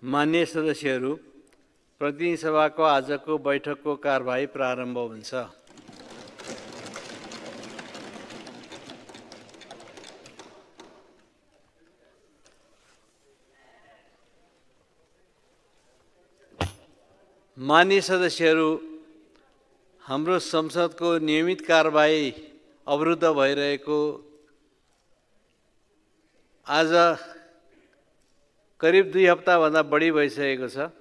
मान्य सदस्यहरू, प्रतिनिधि सभाको आजको बैठकको कारबाही प्रारम्भ हुन्छ। मान्य सदस्यहरू, हाम्रो संसदको नियमित कारबाही अवरुद्ध भइरहेको आज करिब 2 हप्ताभन्दा बढी भइसकेको छ।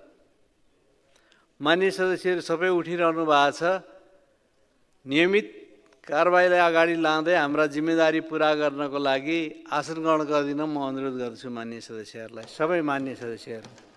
मान्य सदस्यहरू सबै उठिरहनु भएको छ। नियमित कारबाहीलाई अगाडि लाँदै हाम्रा जिम्मेदारी पूरा गर्नको लागि आसन ग्रहण गरिदिन म अनुरोध गर्छु मान्य सदस्यहरूलाई, सबै मान्य सदस्यहरू।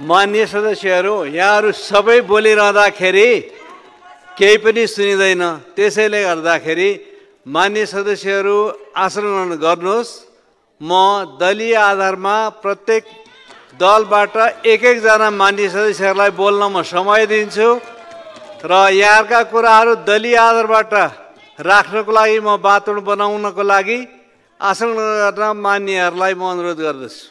मान्य सदस्यहरू, यहाँहरू सबै बोलिरहँदाखेरि केही पनि सुनिँदैन। त्यसैले गर्दाखेरि मान्य सदस्यहरू आसन ग्रहण गर्नुहोस्। म दलीय आधारमा प्रत्येक दलबाट एक-एकजना मान्य सदस्यहरूलाई बोल्न म समय दिन्छु र यहाँका कुराहरू दलीय आधारबाट राख्नको लागि म वातावरण बनाउनको लागि आसन ग्रहण गर्न मान्यहरूलाई म अनुरोध गर्दछु।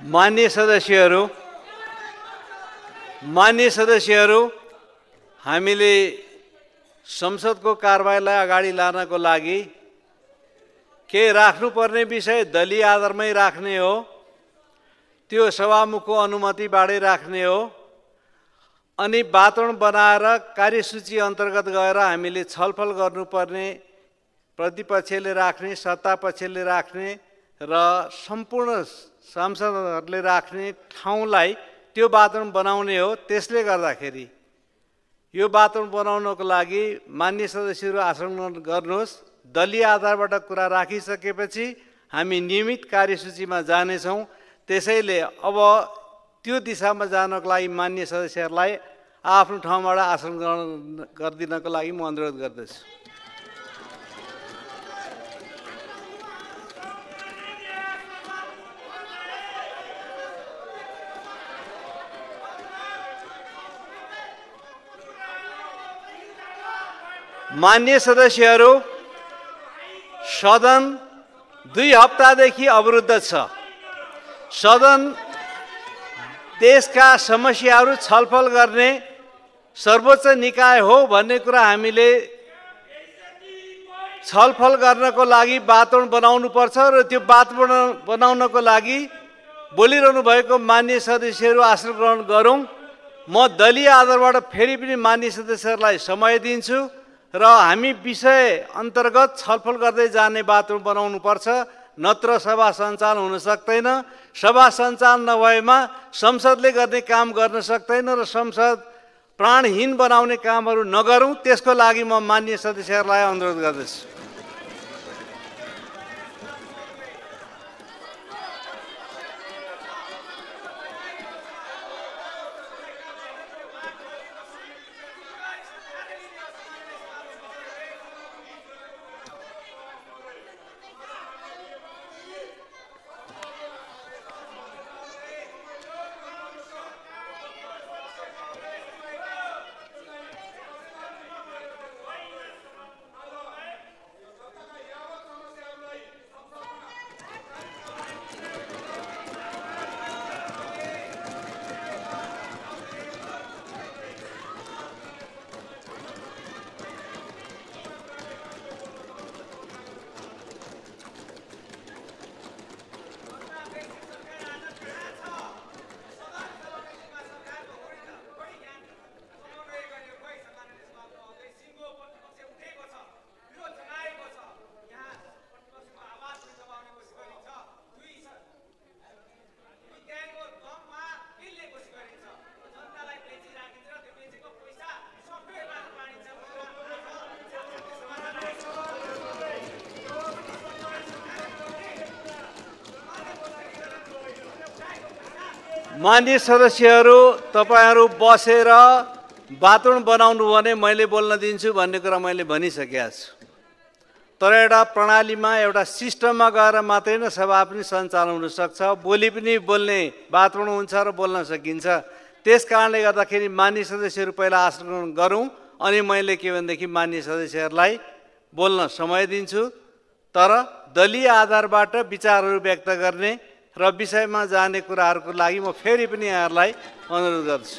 माननीय सदस्यहरू, हामीले संसदको कारबाहीलाई अगाडि लानको लागि के राख्नुपर्ने विषय दलीय आधारमै राख्ने हो, त्यो सभामुखको अनुमतिबाटै राख्ने हो, अनि वातावरण बनाएर कार्यसूची अन्तर्गत गएर हामीले छलफल गर्नुपर्ने प्रतिपक्षले राख्ने, सत्तापक्षले राख्ने र सम्पूर्ण सांसदहरूले राख्ने ठाउँलाई त्यो वातावरण बनाउने हो। त्यसले गर्दाखेरि यो वातावरण बनाउनको लागि माननीय सदस्यहरू आसन गर्नुहोस्। दलीय आधारबाट कुरा राखिसकेपछि हामी नियमित कार्यसूचीमा जानेछौँ। त्यसैले अब त्यो दिशामा जानको लागि माननीय सदस्यहरूलाई आफ्नो ठाउँबाट आसन ग्रहण गरिदिनको लागि म अनुरोध गर्दछु। माननीय सदस्यहरू, सदन 2 हप्तादेखि अवरुद्ध छ। सदन देशका समस्याहरू छलफल गर्ने सर्वोच्च निकाय हो भन्ने कुरा हामीले छलफल गर्नको लागि वातावरण बनाउनुपर्छ र त्यो वातावरण बनाउनको लागि बोलिरहनु भएको माननीय सदस्यहरू आसन ग्रहण गरौँ। म दलीय आधारबाट फेरि पनि माननीय सदस्यहरूलाई समय दिन्छु र हामी विषय अन्तर्गत छलफल गर्दै जाने वातावरण बनाउनुपर्छ, नत्र सभा सञ्चालन हुन सक्दैन। सभा सञ्चालन नभएमा संसदले गर्ने काम गर्न सक्दैन र संसद प्राणहीन बनाउने कामहरू नगरौँ। त्यसको लागि म माननीय सदस्यहरूलाई अनुरोध गर्दछु। माननीय सदस्यहरू, तपाईहरू बसेर वातावरण बनाउनु भने मैले बोल्न दिन्छु भन्ने कुरा मैले भनिसकेको छु। तर एउटा प्रणालीमा, एउटा सिस्टममा गएर मात्रै नै सभा पनि सञ्चालन हुनसक्छ, बोली पनि बोल्ने वातावरण हुन्छ र बोल्न सकिन्छ। त्यस कारणले गर्दाखेरि माननीय सदस्यहरू पहिला आसन ग्रहण गरौँ, अनि मैले के भनेदेखि माननीय सदस्यहरूलाई बोल्न समय दिन्छु। तर दलीय आधारबाट विचारहरू व्यक्त गर्ने र विषयमा जाने कुराहरूको लागि म फेरि पनि यहाँहरूलाई अनुरोध गर्छु।